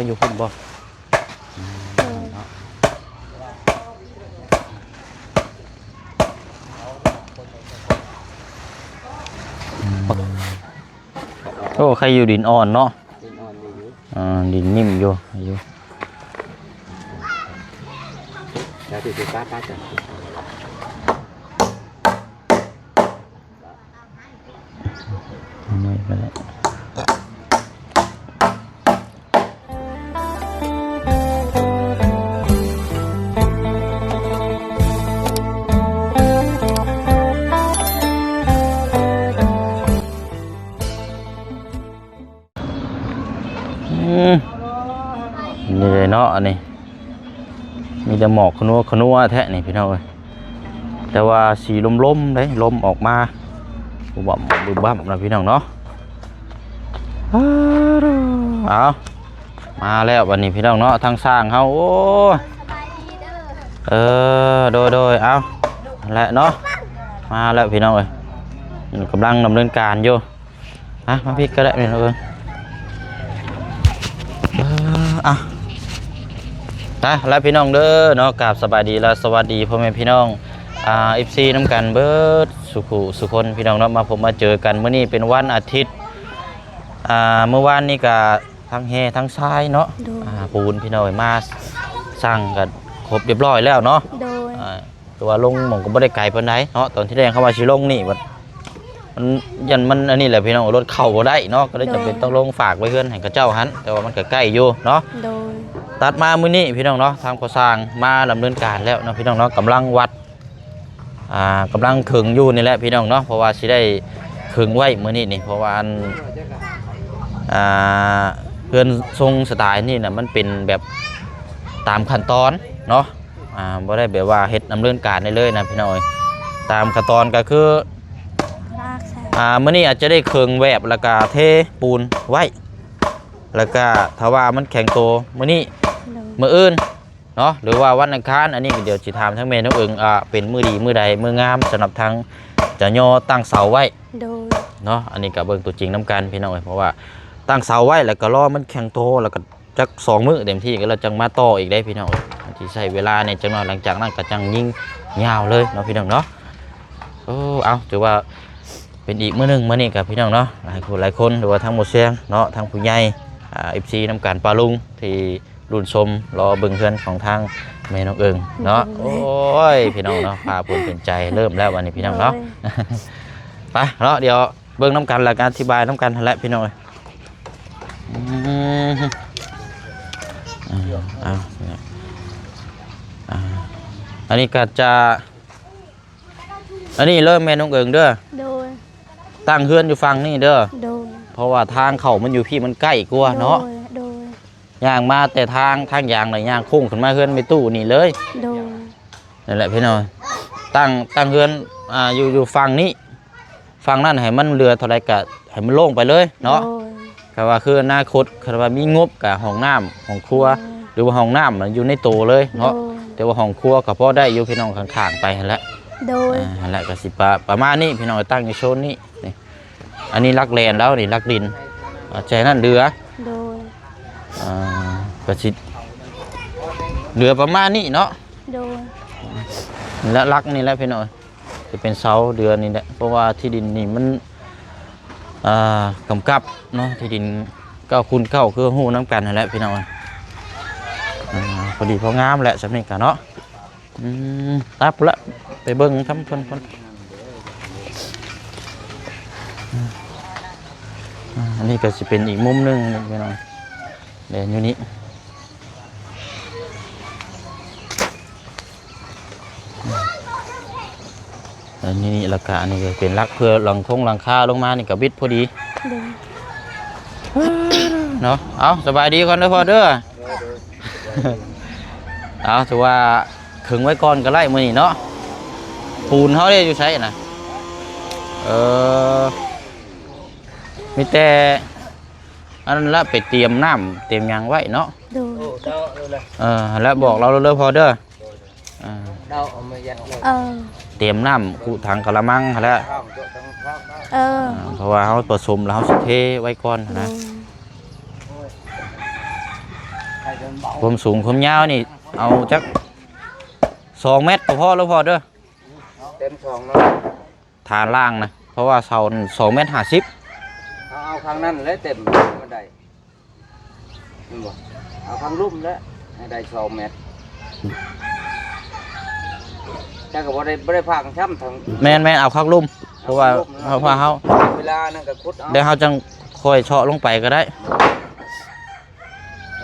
ຢູ່ພຸ້ນບໍ່? ອືມ ເນາະ ອືມ ໂອ້ ໃຄຢູ່ ດິນອ່ອນເນາະ ດິນອ່ອນດີຢູ່ ອ່າ ດິນນິ້ມຢູ່ ຢູ່ ແລ້ວທີ່ຊິປາປາກັນ. ອືມ ນີ້ເດເນາະ ອັນນີ້ມີແຕ່ໝອກຂະນົວຂະນົວແທ້ນີ້ພີ່ນ້ອງເອີຍ ແຕ່ວ່າສີລົມໆເດ້ ລົມອອກມາບຶບບັບບຶບບັບນະພີ່ນ້ອງເນາະ. ເອົາ ມາແລ້ວບັດນີ້ພີ່ນ້ອງເນາະ ທາງຊ່າງເຮົາ ໂອ້ ສະບາຍດີເດີ ເອີ ໂດຍໆ ເອົາ ນັ້ນແຫຼະເນາະ ມາແລ້ວພີ່ນ້ອງເອີຍ ກຳລັງດຳເນີນການຢູ່. ອ່ະ ມາພີ້ກໍໄດ້ແມ່ນເອີຍ ເອີ ອ່ະ ໄປລະພີ່ນ້ອງເດີເນາະ ກາບສະບາຍດີ ແລະ ສະຫວັດດີພໍ່ແມ່ພີ່ນ້ອງ ອ່າ ເອັຟຊີ ນຳກັນເບິດສູ່ຜູ້ສູ່ຄົນພີ່ນ້ອງເນາະ ມາພົບມາເຈີກັນ ມື້ນີ້ເປັນວັນອາທິດ ອ່າ ມື້ວານນີ້ກະທັງແຮ່ທັງຊາຍເນາະ ໂດຍ ອ່າ ປູນພີ່ນ້ອງເອີຍ ມາສັ່ງກະຄົບຮຽບຮ້ອຍແລ້ວເນາະ ໂດຍ ອ່າ ແຕ່ວ່າລົງໝ່ອງກໍບໍ່ໄດ້ໄກປານໃດເນາະ ຕອນທີ່ແລກເຮົາວ່າຊິລົງນີ້ບັດ ມັນ ຢ້ານມັນອັນນີ້ແຫຼະພີ່ນ້ອງ ລົດເຂົ້າບໍ່ໄດ້ເນາະ ກໍເລີຍຈຳເປັນ ໂດຍ ຕ້ອງລົງຝາກໄວ້ເຮືອນໃຫ້ເຂົາເຈົ້າຫັ້ນ ແຕ່ວ່າມັນກໍໃກ້ຢູ່ເນາະ ໂດຍ ຕັດມາມື້ນີ້ພີ່ນ້ອງເນາະ ທາງກໍ່ສ້າງມາດຳເນີນການແລ້ວເນາະ ພີ່ນ້ອງເນາະ ກຳລັງວັດ ອ່າ ກຳລັງເຄິ່ງຢູ່ນີ້ແຫຼະພີ່ນ້ອງເນາະ ເພາະວ່າຊິໄດ້ເຄິ່ງໄວ້ມື້ນີ້ນີ້ ເພາະວ່າອັນ ອ່າ ເຮືອນຊົງສະໄຕລ໌ນີ້ນະ ມັນເປັນແບບຕາມຂັ້ນຕອນເນາະ ອ່າ ບໍ່ໄດ້ແບບວ່າເຮັດດຳເນີນການໄດ້ເລີຍນະພີ່ນ້ອງເອີຍ ຕາມຂັ້ນຕອນກໍຄື ອ່າ ມື້ນີ້ອາດຈະໄດ້ເຄິ່ງແວບ ແລ້ວກະເທປູນໄວ້ ແລ້ວກະຖ້າວ່າມັນແຂງໂຕມື້ນີ້ ໂດຍ ມື້ອື່ນເນາະ ຫຼືວ່າວັນອັງຄານ ອັນນີ້ກໍດຽວຊິຖາມທາງແມ່ນ້ອງເອີງ ອ່າ ເປັນມື້ດີມື້ໃດ ມື້ງາມ ສຳລັບທາງຈະຍໍຕັ້ງເສົາໄວ້ ໂດຍ ເນາະ ອັນນີ້ກໍເບິ່ງຕົວຈິງນຳກັນພີ່ນ້ອງເອີຍ ເພາະວ່າຕັ້ງເສົາໄວ້ ແລ້ວກໍລໍມັນແຂງໂຕ ແລ້ວກໍ ຈັກສອງມື້ເຕັມທີ່ ກໍແລ້ວຈັ່ງມາຕໍ່ອີກເດ້ພີ່ນ້ອງເອີຍ ທີ່ໃຊ້ເວລາແດ່ຈັກໜ້ອຍ ຫຼັງຈາກນັ້ນກໍຈັ່ງຍິງຍາວເລີຍເນາະພີ່ນ້ອງເນາະ. ໂອ້ ເອົາ ຖືວ່າເປັນອີກມື້ໜຶ່ງ ມື້ນີ້ກັບພີ່ນ້ອງເນາະ ຫຼາຍຜູ້ຫຼາຍຄົນ ຫຼືວ່າທາງໝູ່ຊຽງເນາະ ທາງຜູ້ໃຫຍ່ ອ່າ ເອັຟຊີ ນຳການປາລຸງ ທີ່ລຸ້ນຊົມລໍເບິ່ງເຮືອນຂອງທາງແມ່ນ້ອງເອີງເນາະ. ໂອ້ຍ ພີ່ນ້ອງເນາະ ພາເພິ່ນເປັນໃຈ ເລີ່ມແລ້ວບັດນີ້ພີ່ນ້ອງເນາະ. ໂດຍ ໄປເນາະ ດຽວເບິ່ງນຳກັນ ແລ້ວກໍອະທິບາຍນຳກັນຫັ້ນແຫຼະພີ່ນ້ອງເອີຍ. ອືມ ເອົາ ເອົາ ອັນນີ້ກໍຈະ ອັນນີ້ເລີ່ມແມ່ນ້ອງເອີງເດີ. ໂດຍ ຕັ້ງເຮືອນຢູ່ຝັ່ງນີ້ເດີ. ໂດຍ ເພາະວ່າທາງເຂົ້າມັນຢູ່ພີ້ ມັນໃກ້ກວ່າເນາະ. ໂດຍ ໂດຍ ຍ່າງມາແຕ່ທາງ ທາງຢາງ ແລ້ວຍ່າງໂຄ້ງຂຶ້ນມາເຮືອນແມ່ຕູ້ນີ້ເລີຍ. ໂດຍ ນັ້ນແຫຼະພີ່ນ້ອງ ຕັ້ງ ຕັ້ງເຮືອນ ອ່າ ຢູ່ ຢູ່ຝັ່ງນີ້ ຝັ່ງນັ້ນໃຫ້ມັນເຫຼືອເທົ່າໃດກະໃຫ້ມັນໂລ່ງໄປເລີຍເນາະ. ໂດຍ ກໍວ່າຄືອະນາຄົດ ຄັນວ່າມີງົບກະຫ້ອງນ້ຳ ຫ້ອງຄົວ ໂດຍ ຫຼືວ່າຫ້ອງນ້ຳຢູ່ໃນໂຕເລີຍເນາະ. ໂດຍ ແຕ່ວ່າຫ້ອງຄົວກໍພໍໄດ້ຢູ່ພີ່ນ້ອງ ຂ້າງໆໄປຫັ້ນແຫຼະ. ໂດຍ ອ່າ ຫັ້ນແຫຼະ ກໍຊິປະ ປະມານນີ້ພີ່ນ້ອງ ຕັ້ງຢູ່ໂຊນນີ້. ນີ້ ອັນນີ້ຫຼັກແລນແລ້ວ ນີ້ຫຼັກດິນ ອ່າ ແຈນັ້ນເຫຼືອ. ໂດຍ ອ່າ ກໍຊິເຫຼືອປະມານນີ້ເນາະ. ໂດຍ ແລະຫຼັກນີ້ແຫຼະພີ່ນ້ອງ ຈະເປັນເສົາເດືອນນີ້ແຫຼະ ເພາະວ່າທີ່ດິນນີ້ມັນ ອ່າ ກຳກັບເນາະ ທີ່ດິນເກົ້າຄູນເກົ້າ ຄືຮູ້ນຳກັນຫັ້ນແຫຼະພີ່ນ້ອງ. ອ່າ ພໍດີພໍງາມແຫຼະ ສ່ຳນີ້ກະເນາະ. ອືມ ໄປພຸ້ນລະ ໄປເບິ່ງທາງເພິ່ນພຸ້ນ. ອ່າ ອັນນີ້ກໍຊິເປັນອີກມຸມໜຶ່ງພີ່ນ້ອງ ແລະຢູ່ນີ້ ແລະຢູ່ນີ້ ແລ້ວກະອັນນີ້ກໍເປັນຫຼັກເພື່ອຫຼັງຄົງຫຼັງຄາລົງມານີ້ກໍບິດພໍດີ. ໂດຍ ເນາະ ເອົາ ສະບາຍດີກ່ອນເດີພໍ່ເດີ. ເອົາ ຖືວ່າເຄິ່ງໄວ້ກ່ອນກໍໄດ້ມື້ນີ້ເນາະ. ປູນເຮົາເດ້ຢູ່ໃສນະ? ເອີ ມີແຕ່ອັນນັ້ນລະ ໄປຕຽມນ້ຳຕຽມຫຍັງໄວ້ເນາະ. ໂດຍ ເອີ ແລ້ວບອກລາວເດີພໍ່ເດີ. ອ່າ ເອີ ຕຽມນ້ຳຄຸຖັງກະລະມັງຫັ້ນແຫຼະ. ເອີ ອ່າ ເພາະວ່າເຮົາປະສົມແລ້ວເຮົາຊິເທໄວ້ກ່ອນຫັ້ນນະ. ໂດຍ ຄວາມສູງຄວາມຍາວນີ້ ເອົາຈັກສອງແມັດກໍພໍແລ້ວພໍ່ເດີ. ເຕັມສອງເນາະ ຖານລ່າງນະ ເພາະວ່າເສົານັ້ນສອງແມັດຫ້າສິບ. ເອົາ ເອົາຂ້າງນັ້ນແຫຼະເຕັມ ມັນໄດ້ ແມ່ນບໍ່? ເອົາຂ້າງລຸ່ມແຫຼະ ໃຫ້ໄດ້ສອງແມັດ. ແຕ່ກໍບໍ່ໄດ້ ບໍ່ໄດ້ພັງຊ້ຳທາງ ແມ່ນໆ ເອົາຄັກລຸ່ມ ເພາະວ່າ ເຮົາ ເພາະເຮົາ ເວລານັ້ນກໍຂຸດເອົາ ແລ້ວເຮົາຈັ່ງຄ່ອຍເຊາະລົງໄປກໍໄດ້.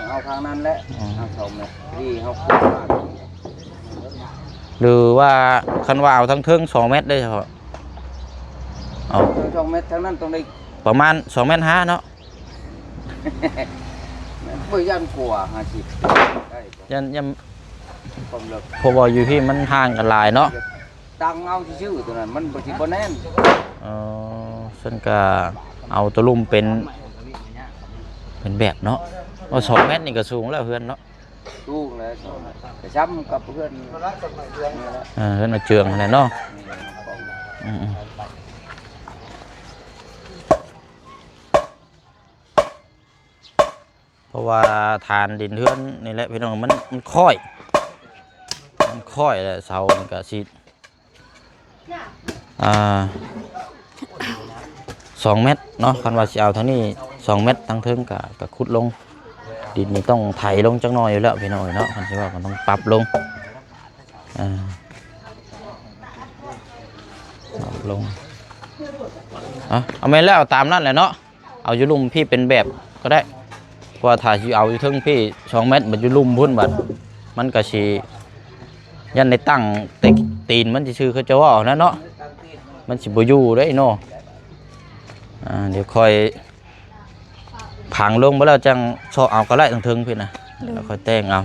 ເອົາທາງນັ້ນແຫຼະ ອືມ ເອົາສອງແມັດ ດີເຮົາຂຸດມາ ຫຼືວ່າຄັນວ່າເອົາທາງເທິງສອງແມັດເດ້ ເອົາ ເທິງສອງແມັດ ທາງນັ້ນຕ້ອງໄດ້ປະມານສອງແມັດຫ້າເນາະ. ບໍ່ຢ້ານກວ່າຫ້າສິບ ໄດ້ ຢ້ານ ຢ້ານ ຄວາມເລິກ ເພາະວ່າຢູ່ພີ້ມັນຫ່າງກັນຫຼາຍເນາະ. ຕັ້ງເອົາຊື່ໆ ຕົວນັ້ນມັນບໍ່ ຊິບໍ່ແໜ້ນ. ເອີ ຊັ້ນກະເອົາຕົວລຸ່ມເປັນ ເປັນແບບເນາະ. ວ່າສອງແມັດນີ້ກໍສູງແລ້ວເຮືອນເນາະ. ສູງແລ້ວ ແຕ່ຊ້ຳກັບເຮືອນ ເອີ ເຮືອນອາເຈືອງຫັ້ນແຫຼະເນາະ. ອືມໆ ເພາະວ່າຖານດິນເຮືອນນີ້ແຫຼະພີ່ນ້ອງ ມັນ ມັນຄ້ອຍ ມັນຄ້ອຍແຫຼະ ເສົາມັນກໍຊິ ອ່າ ສອງແມັດເນາະ. ຄັນວ່າຊິເອົາທາງນີ້ສອງແມັດ ທາງເທິງກໍ ກໍຂຸດລົງ. ດິນນີ້ຕ້ອງໄຖລົງຈັກໜ້ອຍຢູ່ແລ້ວພີ່ນ້ອງເອີຍເນາະ. ຄັນຊິເວົ້າກໍຕ້ອງປັບລົງ ອ່າ ປັບລົງ. ເອົາ ເອົາແມ່ນແລ້ວ ເອົາຕາມນັ້ນແຫຼະເນາະ. ເອົາຢູ່ລຸ່ມພີ້ເປັນແບບກໍໄດ້ ເພາະວ່າຖ້າຊິເອົາຢູ່ເທິງພີ້ສອງແມັດ ບັດຢູ່ລຸ່ມພຸ້ນ ບັດມັນກໍຊິຢ້ານໄດ້ຕັ້ງ ແຕ່ຕີນມັນຊື່ໆ ເຂົາເຈົ້າເວົ້າຫັ້ນນະເນາະ ມັນຊິບໍ່ຢູ່ເດ້ເນາະ. ອ່າ ດຽວຄ່ອຍຜັງລົງ ບໍ່ແລ້ວຈັ່ງເຊາະເອົາກໍໄດ້ ທາງເທິງພີ້ນະ ແລ້ວຄ່ອຍແຕ່ງເອົາ.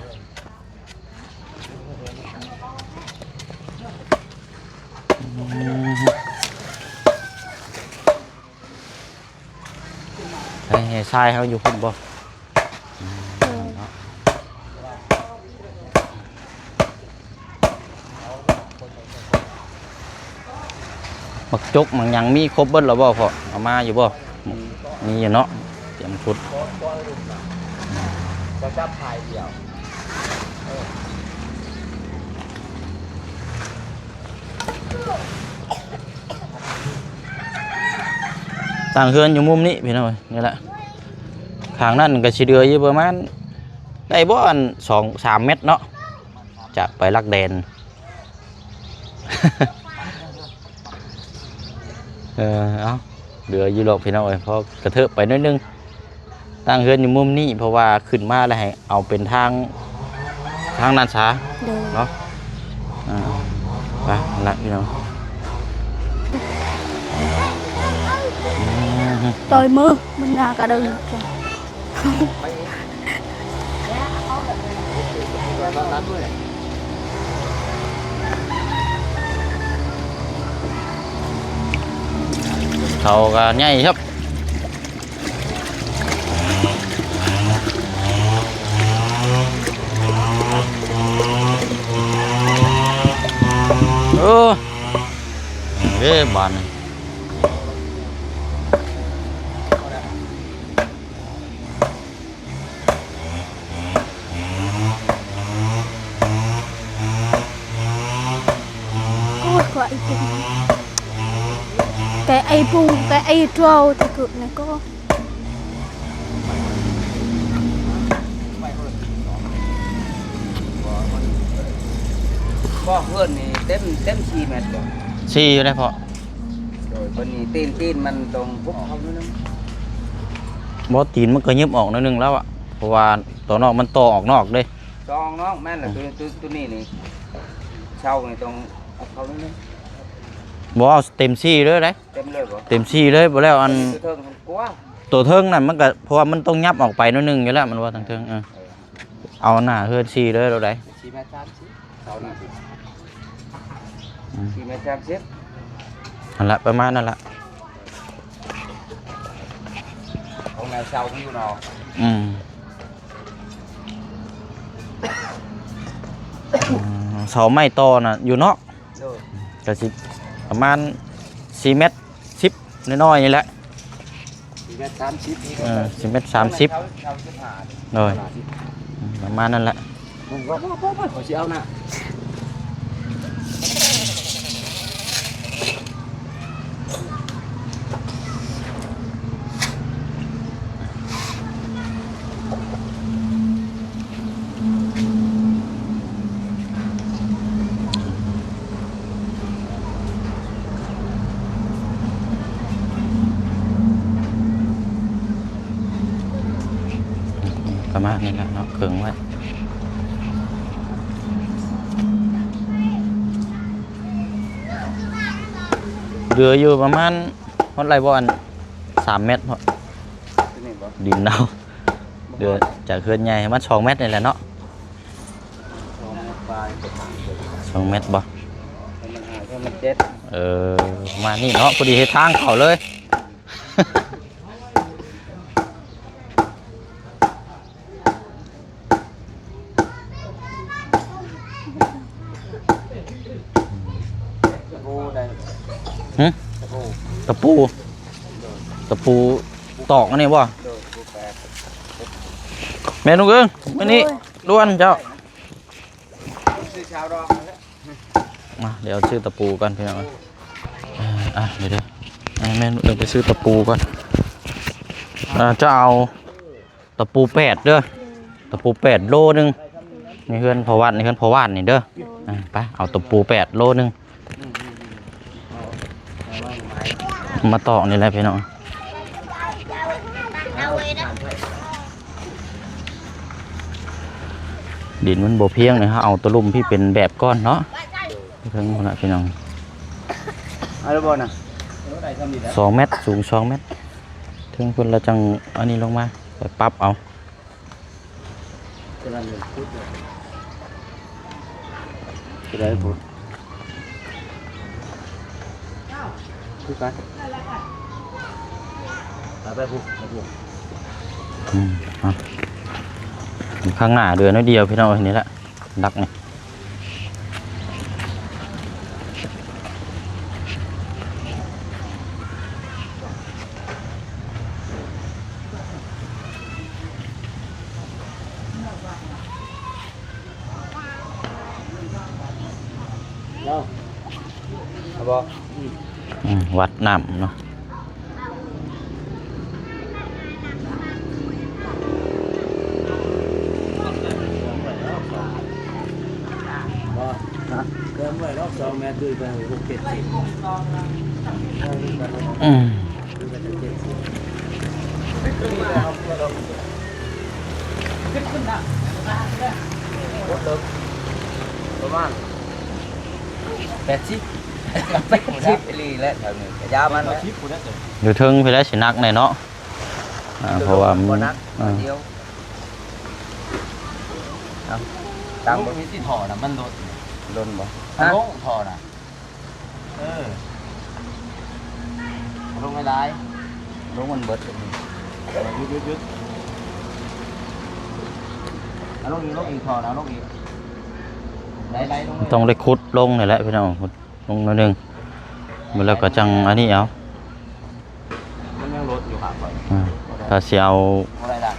ໄປແຫ່ຊາຍເຮົາຢູ່ພຸ້ນບໍ່? ເອີ ເນາະ ໝາກຈົກໝາກຫຍັງມີຄົບເບິດແລ້ວບໍ່ພໍ່? ເອົາມາຢູ່ບໍ່? ມີ ມີຢູ່ເນາະ ຕຽມຊຸດ. ຈະຈັບພາຍດຽວ. ຕັ້ງເຮືອນຢູ່ມຸມນີ້ພີ່ນ້ອງເອີຍ ນີ້ແຫຼະ. ຂ້າງນັ້ນກໍຊິເຫຼືອຢູ່ປະມານ ໄດ້ບໍ່ ອັນ ສອງສາມແມັດເນາະ ຈາກໄປຫຼັກແດນ. ເອີ ເອົາ ເຫຼືອຢູ່ດອກພີ່ນ້ອງເອີຍ ພໍກະເທີບໄປໜ້ອຍໜຶ່ງ. ຕັ້ງເຮືອນຢູ່ມຸມນີ້ ເພາະວ່າຂຶ້ນມາແລ້ວໃຫ້ເອົາເປັນທາງ ທາງນັ້ນຊະ ໂດຍ ເນາະ. ອ່າ ໄປ ຫັ້ນລະພີ່ນ້ອງ. ອືມ ຕ່ອຍມື ມັນໜ້າກະເດີ. ເຂົາກໍໃຫຍ່ຄັບ. ເອີ ເດ້ບາດນີ້. ໂກດກວ່າອີກ ແຕ່ໄອ້ປູ ແຕ່ໄອ້ໂຕທີ່ເກີດໃນກໍ ບໍ່ ເຮືອນນີ້ເຕັມ ເຕັມສີ່ແມັດບໍ່? ສີ່ຢູ່ໄດ໋ພໍ່. ໂດຍ ບັດນີ້ຕີນ ຕີນມັນຕ້ອງປຸບເຂົ້າໜ້ອຍໜຶ່ງ. ບໍ່ ຕີນມັນກໍຫຍິບອອກໜ້ອຍໜຶ່ງແລ້ວອະ ເພາະວ່າຕົວນອກມັນຕໍ່ອອກນອກເດ້. ຕໍ່ອອກນອກແມ່ນລະ. ອືມ ຕົວ ຕົວ ຕົວນີ້ນີ້ ເສົານີ້ຕ້ອງເອົາເຂົ້າໜ້ອຍໜຶ່ງ. ບໍ່ ເອົາເຕັມສີ່ເລີຍໄດ໋. ເຕັມເລີຍບໍ່? ເຕັມສີ່ເລີຍ. ບໍ່ແລ້ວອັນ ຕົວເທິງຫັ້ນກວ່າ ຕົວເທິງນັ້ນມັນກໍ ເພາະວ່າມັນຕ້ອງຫຍັບອອກໄປໜ້ອຍໜຶ່ງຢູ່ແລ້ວ ມັນວ່າທາງເທິງ. ເອີ ເອີ ເອົາໜ້າເຮືອນສີ່ເລີຍໂລດໄດ໋. ສີ່ແມັດສາມສິບ ເສົາໜ້າສິບ ອືມ ສີ່ແມັດສາມສິບ ຫັ້ນລະ ປະມານນັ້ນລະ. ຂອງແນວເສົາມັນຢູ່ນອກ. ອືມ ເສົາໄມ້ຕໍ່ນະຢູ່ນອກ. ໂດຍ ກະຊິປະມານສີ່ແມັດສິບ ນ້ອຍໆ ນີ້ແຫຼະ. ສີ່ແມັດສາມສິບ ເອີ ສີ່ແມັດສາມສິບ ໂດຍ. ອືມ ປະມານນັ້ນແຫຼະ ບໍ່ ບໍ່ ບໍ່ ຂ້ອຍຊິເອົານະ. ປະມານນີ້ແຫຼະເນາະ ເຄິ່ງໄວ້ ເຫຼືອຢູ່ປະມານ ຮອດໄລ່ບໍ່ ອັນ ສາມແມັດເນາະ ນີ້ບໍ່ ດິນເຮົາ ບໍ່ຮອດ ເດືອຈາກເຮືອນໃຫຍ່ປະມານສອງແມັດນີ້ແຫຼະເນາະ ສອງແມັດປາຍ ສອງແມັດບໍ່ ປະມານຫ້າ ປະມານເຈັດ ເອີ ປະມານນີ້ເນາະ ພໍດີເຮັດທາງເຂົ້າເລີຍ. ຕະປູໄດ້ ຫຶ? ຕະປູ ຕະປູ ຕະປູຕອກອັນນີ້ບໍ່? ໂດຍ ຕະປູແປດ ແມ່ລຸງເອີງ ມານີ້ ໂດຍ ດ່ວນເຈົ້າ ຊື້ຊາວດອງຫັ້ນແຫຼະ ມາ ດຽວຊື້ຕະປູກ່ອນພີ່ນ້ອງ ເອີ ອ່ະ ດຽວ ດຽວ ແມ່ລຸງເອີງໄປຊື້ຕະປູກ່ອນ ອ່າ ຈະເອົາ ຕະປູແປດເດີ ຕະປູແປດໂລໜຶ່ງ ໃນເຮືອນພໍ່ວັດ ໃນເຮືອນພໍ່ຫວ່ານນີ້ເດີ ອ່າ ໄປເອົາຕະປູແປດໂລໜຶ່ງ ມາຕອກນີ້ແຫຼະພີ່ນ້ອງ ດິນມັນບໍ່ພຽງເລີຍ ເຮົາເອົາຕະລຸ່ມທີ່ເປັນແບບກ່ອນເນາະ ເທິງພຸ້ນນະພີ່ນ້ອງ ເອົາແລ້ວບໍ່ນະ ສອງແມັດ ສູງສອງແມັດ ເທິງພຸ້ນ ແລ້ວຈັ່ງອັນນີ້ລົງມາ ໄປປັບເອົາ ຈະໄດ້ພຸ້ນ ຄືກັນ ໄປ ໄປພຸ້ນ ໄປພຸ້ນ ອືມ ເອົາ ຂ້າງໜ້າເດືອໜ້ອຍດຽວພີ່ນ້ອງເອີຍ ນີ້ແຫຼະ ດັກນີ້ ເອົາ ເອົາບໍ່? ອືມ ວັດນ້ຳເນາະ ບໍ່ ຮະ ເກີນໄວ້ດອກ ສອງແມັດ ດຸຍໄປຫົກເຈັດສິບ ອືມ ດຸຍໄປເຈັດສິບ ປະມານ ແປດສິບ ແປດສິບອີ່ຫຼີແຫຼະ ແຖວນີ້ກະຢາມັນແຫຼະ ຢູ່ເທິງພຸ້ນແຫຼະ ຊິໜັກແດ່ເນາະ ອ່າ ເພາະວ່າມັນ ບໍ່ໜັກ ອ່າ ດຽວ ເອົາ ຕາມ ມັນມີຊິທໍ່ນະ ມັນຫຼົ່ນ ຫຼົ່ນບໍ່? ຮະ ລົງທໍ່ນະ ເອີ ລົງຫຼາຍໆ ລົງມັນເບິດ ເອີ ຢຸດໆໆ ເອົາລົງອີກ ລົງອີກ ທໍ່ນະ ລົງອີກ ໄຫຼໆລົງເລີຍ ຕ້ອງໄດ້ຂຸດລົງນີ້ແຫຼະພີ່ນ້ອງ ຂຸດລົງໜ້ອຍໜຶ່ງ ແລ້ວກໍຈັ່ງອັນນີ້ເອົາ ມັນຍັງລົດຢູ່ຂ້າງຂ້ອຍ ອ່າ ຖ້າຊິເອົາ ບໍ່ໄດ້ລະ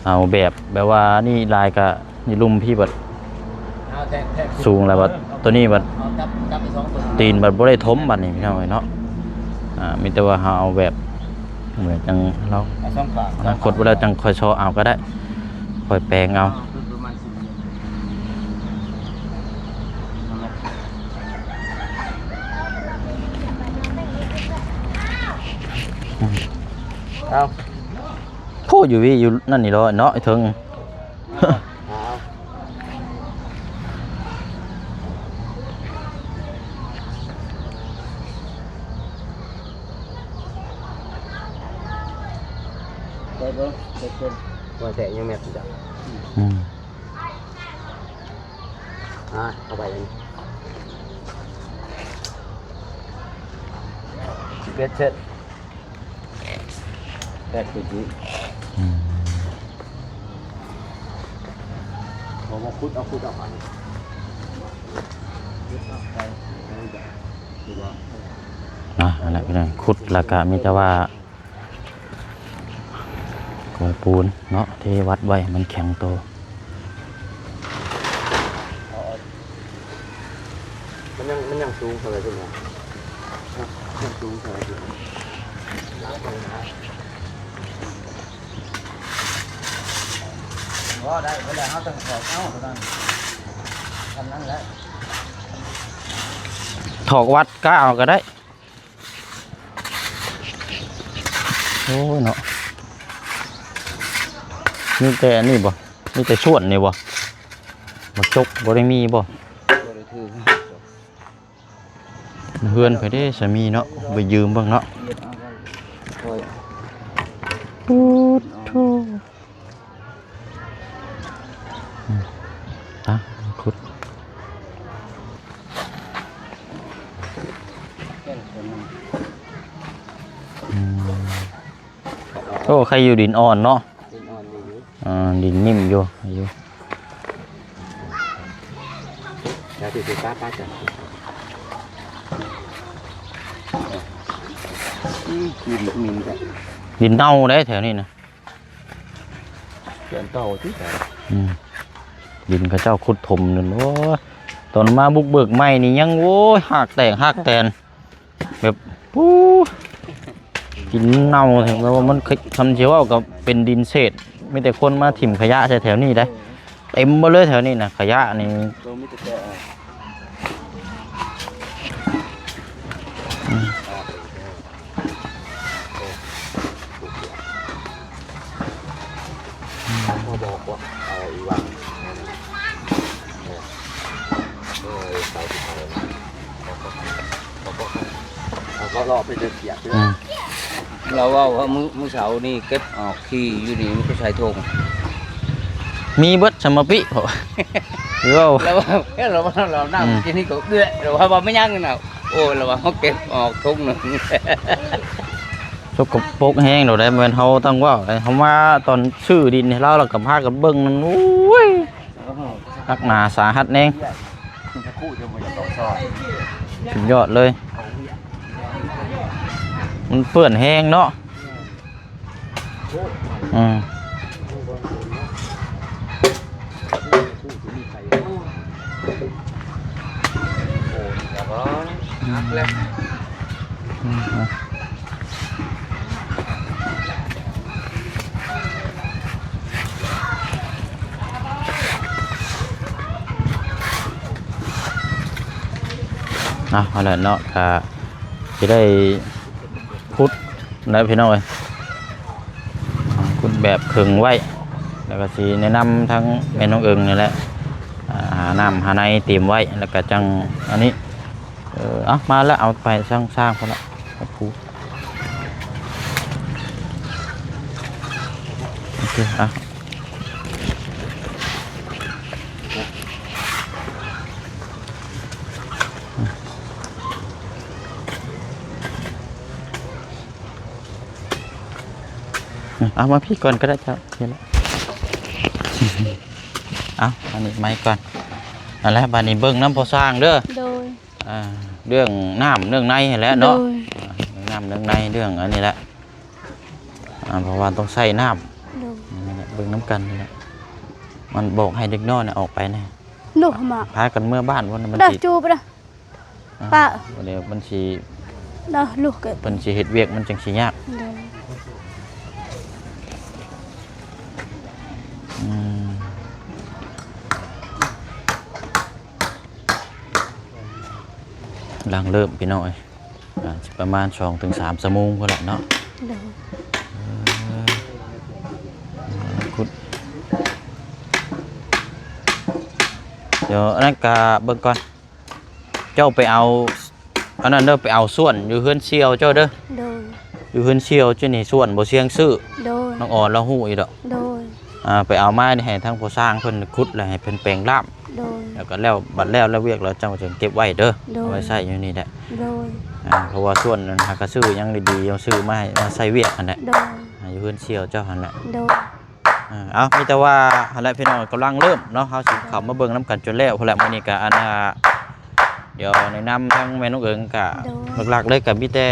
ເອົາແບບ ແບບວ່ານີ້ຫຼາຍກະຢູ່ລຸ່ມພີ້ບັດ ເອົາແທກ ແທກ ສູງແລ້ວບັດ ໂຕນີ້ບັດ ເອົາຈັບ ຈັບໄປສອງໂຕ ຕີນບັດບໍ່ໄດ້ຖົມບັດນີ້ພີ່ນ້ອງເອີຍເນາະ ອ່າ ມີແຕ່ວ່າເຮົາເອົາແບບ ເໝືອນຈັ່ງເຮົາ ເອົາສອງຂ້າງ ອະນາຄົດບໍ່ແລ້ວຈັ່ງຄ່ອຍຊອກເອົາກໍໄດ້ ຄ່ອຍແປງເອົາ ເອົາຄືປະມານສີ່ ເອົາ ໂອ້ ຢູ່ວິ ຢູ່ນັ້ນນີ້ເນາະ ເນາະ ໄອ້ເທິງ ເອົາ ເປີດເບິ່ງ ເປີດເບິ່ງ ວ່າແທ້ຍັງແມັດຢູ່ດອກ ອືມ ອ່າ ເອົາໄປອັນນີ້ ສິບເອັດເຊັນ ແປດຈຸດນີ້ ອືມ ເອົາມາຂຸດ ເອົາຂຸດເອົາໄປ ອ່າ ນັ້ນແຫຼະພີ່ນ້ອງ ຂຸດແລ້ວກະມີແຕ່ວ່າ ກອງປູນເນາະ ເທວັດໄວ້ໃຫ້ມັນແຂງໂຕ ມັນຍັງສູງເທົ່າໃດພຸ້ນນະ? ຍັງສູງເທົ່າໃດພຸ້ນ? ບໍ່ໄດ້ ບໍ່ໄດ້ ເຮົາຕ້ອງຖອກເອົາເທົ່ານັ້ນ ເທົ່ານັ້ນແຫຼະ. ຖອກວັດກະເອົາກະໄດ້. ໂອ້ຍເນາະ ມີແຕ່ອັນນີ້ບໍ່? ມີແຕ່ສ່ວນນີ້ບໍ່? ໝາກຈົກບໍ່ໄດ້ມີບໍ່? ບໍ່ໄດ້ຖື. ເຮືອນໃຜເດ້ສາມີເນາະ ໄປຢືມເບິ່ງເນາະ. ໂອ້ໂທ ອືມ ຕາ ຂຸດ ອືມ ໂອ້ ໃຄຢູ່ ດິນອ່ອນເນາະ ດິນອ່ອນດີຢູ່ ອ່າ ດິນນິ້ມຢູ່ ຢູ່ ແຖວທີ່ຊິປ້າປ້າຈະ ອືມ ກິ່ນໝິ່ນແທ້ ດິນເນົ່າເດ້ແຖວນີ້ນະ ເຂື່ອນເກົ່າຕິ ອືມ ດິນເຂົາເຈົ້າຂຸດຖົມນັ້ນ ໂອ້ຍ ຕອນມາບຸກເບີກໃໝ່ນີ້ຍັງ ໂອ້ຍ ຮາກແຕກຮາກແຕນ ແບບ ປູ ກິນເນົ່າ ແບບວ່າມັນ ຄ- ຄຳຊິເວົ້າກໍເປັນດິນເສດ ມີແຕ່ຄົນມາຖິ້ມຂະຫຍະໃສ່ແຖວນີ້ໄດ໋ ເຕັມໝົດເລີຍແຖວນີ້ນະ ຂະຫຍະນີ້ ໂຕມີແຕ່ແກະອອກ ອືມ ເຂົາບອກວ່າເອົາອີ່ຫວ່າງ ເອີ ເອີ ເສົາທີ່ເຂົາ ເຂົາກໍ ເຂົາກໍເອົາເລາະໄປເດີກຽກເດີ ອືມ ລາວເວົ້າວ່າມື້ ມື້ເຊົ້ານີ້ເກັບອອກຂີ້ຢູ່ນີ້ມັນກໍໃສ່ຖົງ ມີເບິດສຳມະປິ ເວົ້າ ລາວເວົ້າ ລາວເວົ້າ ອືມ ກິນນີ້ກໍເອື້ອ ລາວວ່າບໍ່ແມ່ນຫຍັງນະ ໂອ້ຍ ລາວວ່າເຮົາເກັບອອກຖົງໜຶ່ງ ສົກກະປົກແຮງໂດດໃດ ບໍ່ແມ່ນເຮົາຕ້ອງເວົ້າໃດ ເຮົາມາຕອນຊື້ດິນໃຫ້ລາວ ລາວກໍພາກັນເບິ່ງນັ້ນ ໂອ້ຍ ໜັກໜາສາຫັດແຮງ ສຸດຍອດເລີຍ ມັນເປື້ອນແຮງເນາະ ອືມ ອືມ ເອົາ ເອົາແຫຼະເນາະ ກະຊິໄດ້ ຂຸດແລ້ວພີ່ນ້ອງເອີຍ ຂຸດແບບເຄິ່ງໄວ້ ແລ້ວກໍຊິແນະນຳທາງແມ່ນ້ອງເອີງນີ້ແຫຼະ ອ່າ ຫານ້ຳຫາໃນຕຽມໄວ້ ແລ້ວກໍຈັ່ງອັນນີ້ ເອີ ເອົາ ມາແລ້ວ ເອົາໄປຊ່າງໆ ພຸ້ນລະ ໂອເຄ ເອົາ. ເອົາມາພີ້ກ່ອນກໍໄດ້ເຈົ້າ ພີ້ລະ ເອົາ ອັນນີ້ໄມ້ກ່ອນ ນັ້ນແຫຼະ ບາດນີ້ເບິ່ງນຳພໍ່ຊ່າງເດີ ໂດຍ ອ່າ ເລື່ອງນ້ຳເລື່ອງໃນຫັ້ນແຫຼະເນາະ ໂດຍ ອ່າ ເລື່ອງນ້ຳເລື່ອງໃນ ເລື່ອງອັນນີ້ແຫຼະ ອ່າ ເພາະວ່າຕ້ອງໃຊ້ນ້ຳ ໂດຍ ນັ້ນແຫຼະ ເບິ່ງນຳກັນນີ້ແຫຼະ ມັນບອກໃຫ້ເດັກນ້ອຍນະອອກໄປແດ່ ລູກມາ ພາກັນເມືອບ້ານພຸ້ນ ມັນ ເດີ ຊິ ຈູບເດີ ອ່າ ປ້າ ດຽວມັນຊິ ເດີ ລູກ ເພິ່ນຊິເຮັດວຽກມັນຈັ່ງຊິຍາກ ໂດຍ ອືມ ກຳລັງເລີ່ມ ພີ່ນ້ອງເອີຍ ອ່າ ຊິປະມານສອງເຖິງສາມຊົ່ວໂມງພຸ້ນແຫຼະເນາະ ໂດຍ ເອີ ຂຸດ ດຽວອັນນັ້ນກະເບິ່ງກ່ອນ ເຈົ້າໄປເອົາ ອັນນັ້ນເດີ ໄປເອົາສ່ວນຢູ່ເຮືອນສ່ຽວເຈົ້າເດີ ໂດຍ ຢູ່ເຮືອນສ່ຽວເຈົ້ານີ້ ສ່ວນບໍ່ຊຽງຊື້ ໂດຍ ນ້ອງອອນລາວຮູ້ຢູ່ດອກ ໂດຍ ອ່າ ໄປເອົາມາໃຫ້ທາງພໍ່ຊ່າງເພິ່ນຂຸດ ແລ້ວໃຫ້ເພິ່ນແປງລາບ ໂດຍ ແລ້ວກໍແລ້ວ ບັດແລ້ວ ແລ້ວວຽກແລ້ວເຈົ້າຈຶ່ງເກັບໄວ້ເດີ ໂດຍ ເອົາໄວ້ໃຊ້ຢູ່ນີ້ແຫຼະ ໂດຍ ອ່າ ເພາະວ່າສ່ວນນັ້ນຫາກະຊື້ຍັງດີໆ ເອົາຊື້ມາໃຫ້ ມາໃຊ້ວຽກຫັ້ນແຫຼະ ໂດຍ ອ່າ ຢູ່ເຮືອນສ່ຽວເຈົ້າຫັ້ນແຫຼະ ໂດຍ ອ່າ ເອົາ ມີແຕ່ວ່າຫັ້ນແຫຼະພີ່ນ້ອງ ກຳລັງເລີ່ມເນາະ ເຮົາຊິເຂົ້າມາເບິ່ງນຳກັນຈົນແລ້ວພຸ້ນແຫຼະ ມື້ນີ້ກະ ອັນ ອ່າ ດຽວແນະນຳທາງແມ່ນ້ອງເອີງກະ ໂດຍ ຫຼັກໆເລີຍກະມີແຕ່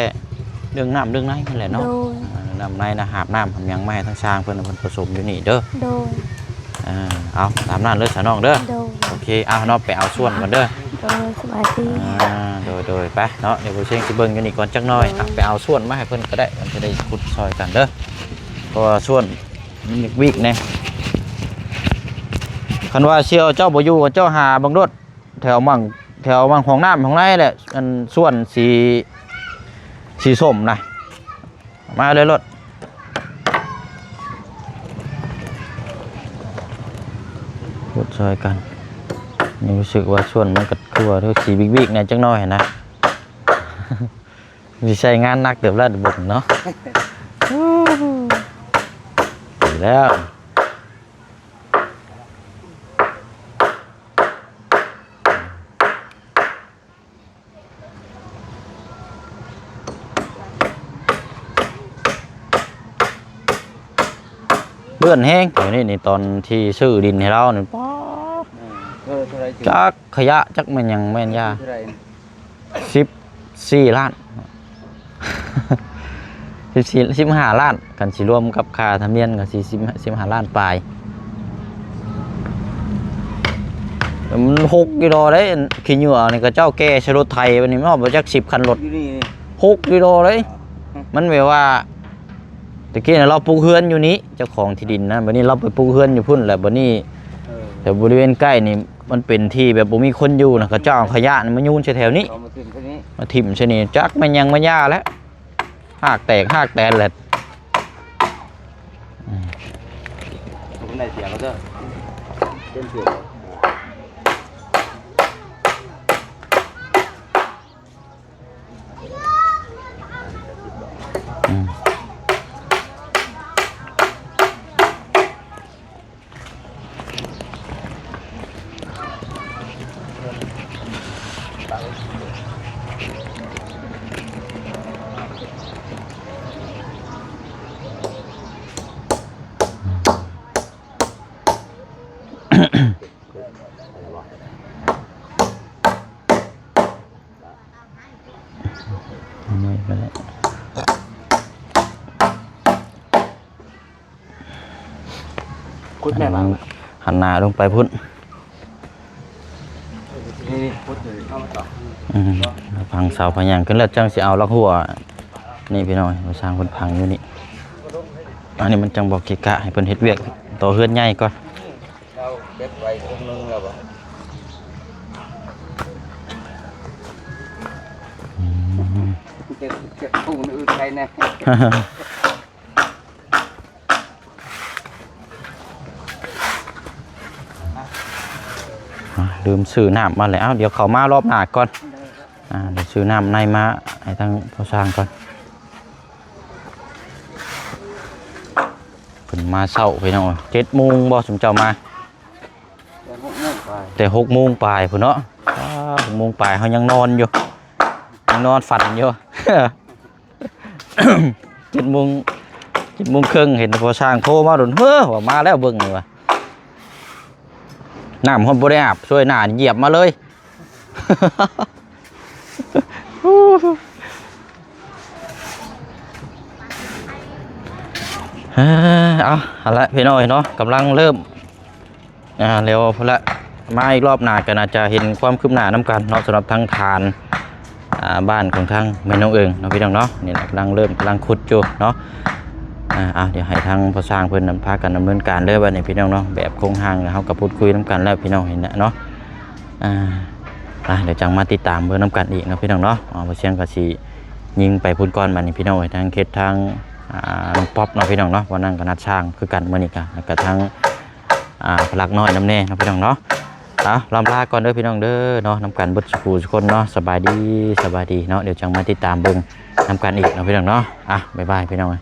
ເລື່ອງນ້ຳເລື່ອງໃນຫັ້ນແຫຼະເນາະ ໂດຍ ອ່າ ນ້ຳໃນນະ ຫາບນ້ຳຫາບຫຍັງມາໃຫ້ທາງຊ່າງເພິ່ນ ເພິ່ນປະສົມຢູ່ນີ້ເດີ ໂດຍ ອ່າ ເອົາ ຕາມນັ້ນເລີຍສາວນ້ອງເດີ ໂດຍ ໂອເຄ ເອົາເນາະ ໄປເອົາສ່ວນກ່ອນເດີ ໂດຍ ສະບາຍດີ. ອ່າ ໂດຍໆ ໄປເນາະ ດຽວບໍ່ຊຽງຊິເບິ່ງຢູ່ນີ້ກ່ອນຈັກໜ້ອຍ. ອ່ະ ໄປເອົາສ່ວນມາໃຫ້ເພິ່ນກໍໄດ້ ມັນຈະໄດ້ຂຸດຊ່ອຍກັນເດີ ເພາະວ່າສ່ວນມັນວິກໆ ແດ່. ຄັນວ່າສ່ຽວເຈົ້າບໍ່ຢູ່ ເຈົ້າຫາເບິ່ງໂລດ ແຖວໝ່ອງ ແຖວໝ່ອງຫ້ອງນ້ຳຫ້ອງໃນແຫຼະ ອັນສ່ວນສີ ສີສົ້ມນະ. ມາເລີຍໂລດ ຂຸດຊ່ອຍກັນ. ນີ້ຮູ້ສຶກວ່າສ່ວນມັນກໍຄືວ່າ ຄືສີວິກໆ ແດ່ຈັກໜ້ອຍນະ. ຊິໃຊ້ງານໜັກເຕີບແລ້ວເບິ່ງເນາະ ໄປແລ້ວ. ເປື້ອນແຮງ ດຽວນີ້ນີ້ ຕອນທີ່ຊື້ດິນໃຫ້ລາວນີ້ ປາດ ເອີ ເທົ່າໃດ ຈັກຂະຫຍະ ຈັກແມ່ນຫຍັງແມ່ນຢາ ເທົ່າໃດ ສິບສີ່ລ້ານ ສິບສີ່ ສິບຫ້າລ້ານ ຄັນຊິລວມກັບຄ່າທຳນຽມກໍຊິ ສິບ ສິບຫ້າລ້ານປາຍ. ມັນຫົກກິໂລເດ້ ຂີ້ເຫຍື້ອນີ້ ເຂົາເຈົ້າແກ່ໃສ່ລົດໄຖ ບັດນີ້ມັນຮອດບໍ່ຈັກສິບຄັນລົດ ຢູ່ນີ້ຫົກກິໂລເດ້. ມັນແບບວ່າ ແຕ່ກີ້ນະ ລາວປູກເຮືອນຢູ່ນີ້ ເຈົ້າຂອງທີ່ດິນນະ ບັດນີ້ລາວໄປປູກເຮືອນຢູ່ພຸ້ນແລ້ວ ບັດນີ້ ເອີ ແຖວບໍລິເວນໃກ້ນີ້ ມັນເປັນທີ່ແບບບໍ່ມີຄົນຢູ່ນະ ເຂົາເຈົ້າເອົາຂະຫຍະນີ້ມາໂຍນໃສ່ແຖວນີ້ ເອົາມາຖິ້ມໃສ່ນີ້ ມາຖິ້ມໃສ່ນີ້ ຈັກແມ່ນຫຍັງແມ່ນຢາແຫຼະ ຮາກແຕກຮາກແຕນແຫຼະ. ອືມ ບໍ່ໄດ້ເສຍເຂົາເດີ ເປັນເສຍ. ອືມ ຂຸດແມ່ນ ຫັນໜ້າລົງໄປພຸ້ນ ນີ້ໆ ຂຸດຢູ່ ເອົາມາຕໍ່ ອືມ ຝັງເສົາຝັງຫຍັງຂຶ້ນແລ້ວ ຈັ່ງຊິເອົາຫຼັກຫົວນີ້ພີ່ນ້ອງ ມາສ້າງເພິ່ນຝັງຢູ່ນີ້ ອັນນີ້ມັນຈັ່ງບໍ່ເກະກະ ໃຫ້ເພິ່ນເຮັດວຽກຕໍ່ເຮືອນໃຫຍ່ກ່ອນ. ລາວເກັບໄວ້ຖົງໜຶ່ງແລ້ວບໍ່? ອືມ ເກັບ ເກັບຖົງອື່ນໄປແດ່. ອ່າ ລືມຊື້ນ້ຳມາແລ້ວ ເອົ້າ ດຽວເຂົ້າມາລອບໜ້າກ່ອນ. ອ່າ ດຽວຊື້ນ້ຳໃນມາໃຫ້ທາງພໍ່ຊ່າງກ່ອນ. ເພິ່ນມາເຊົ້າພີ່ນ້ອງ ເຈັດໂມງບໍ່ ຊຸມເຈົ້າມາ? ແຕ່ຫົກໂມງປາຍ ແຕ່ຫົກໂມງປາຍພຸ້ນເນາະ. ອ້າ ຫົກໂມງປາຍ ເຮົາຍັງນອນຢູ່ ຍັງນອນຝັນຢູ່. ເຈັດໂມງ ເຈັດໂມງເຄິ່ງ ເຫັນພໍ່ຊ່າງໂທມາດົນ ເຮີ ວ່າມາແລ້ວ ເບິ່ງນີ້ວ່າ ນ້ຳຮອດບໍ່ໄດ້ອາບ ຊ່ວຍໜ້າຢຽບມາເລີຍ. ເອີ ເອົາ ຫັ້ນແຫຼະພີ່ນ້ອງເນາະ ກຳລັງເລີ່ມ ອ່າ ແລ້ວພຸ້ນລະ ມາອີກລອບໜ້າກໍໜ້າຈະເຫັນຄວາມຄືບໜ້ານຳກັນເນາະ ສຳລັບທາງຖານ ອ່າ ບ້ານຂອງທາງແມ່ນ້ອງເອີງເນາະ ພີ່ນ້ອງເນາະ. ນີ້ແຫຼະ ກຳລັງເລີ່ມ ກຳລັງຂຸດຢູ່ເນາະ. ອ່າ ເອົາ ດຽວໃຫ້ທາງພໍ່ຊ່າງເພິ່ນນຳ ພາກັນດຳເນີນການເດີ ບັດນີ້ພີ່ນ້ອງເນາະ. ແບບໂຄງຮ່າງເຮົາກໍພູດຄຸຍນຳກັນແລ້ວ ພີ່ນ້ອງເຫັນແຫຼະເນາະ. ອ່າ ອ່າ ດຽວຈັ່ງມາຕິດຕາມເບິ່ງນຳກັນອີກເນາະ ພີ່ນ້ອງເນາະ. ອ່າ ບໍ່ຊຽງກໍຊິຍິງໄປພຸ້ນກ່ອນ ບັດນີ້ພີ່ນ້ອງເອີຍ ທາງເຂດທາງ ອ່າ ນ້ອງປັອບເນາະ ພີ່ນ້ອງເນາະ. ວັນນັ້ນກໍນັດຊ່າງຄືກັນ ມື້ນີ້ກໍ ແລ້ວກໍທາງ ອ່າ ພະລັກນ້ອຍນຳແດ່ເນາະ ພີ່ນ້ອງເນາະ. ເອົາ ລ່ຳລາກ່ອນເດີພີ່ນ້ອງເດີເນາະ ນຳກັນເບິດສູ່ຜູ້ສູ່ຄົນເນາະ. ສະບາຍດີ ສະບາຍດີເນາະ. ດຽວຈັ່ງມາຕິດຕາມເບິ່ງນຳກັນອີກເນາະ ພີ່ນ້ອງເນາະ. ອ່ະ ບາຍບາຍ ພີ່ນ້ອງເອີຍ.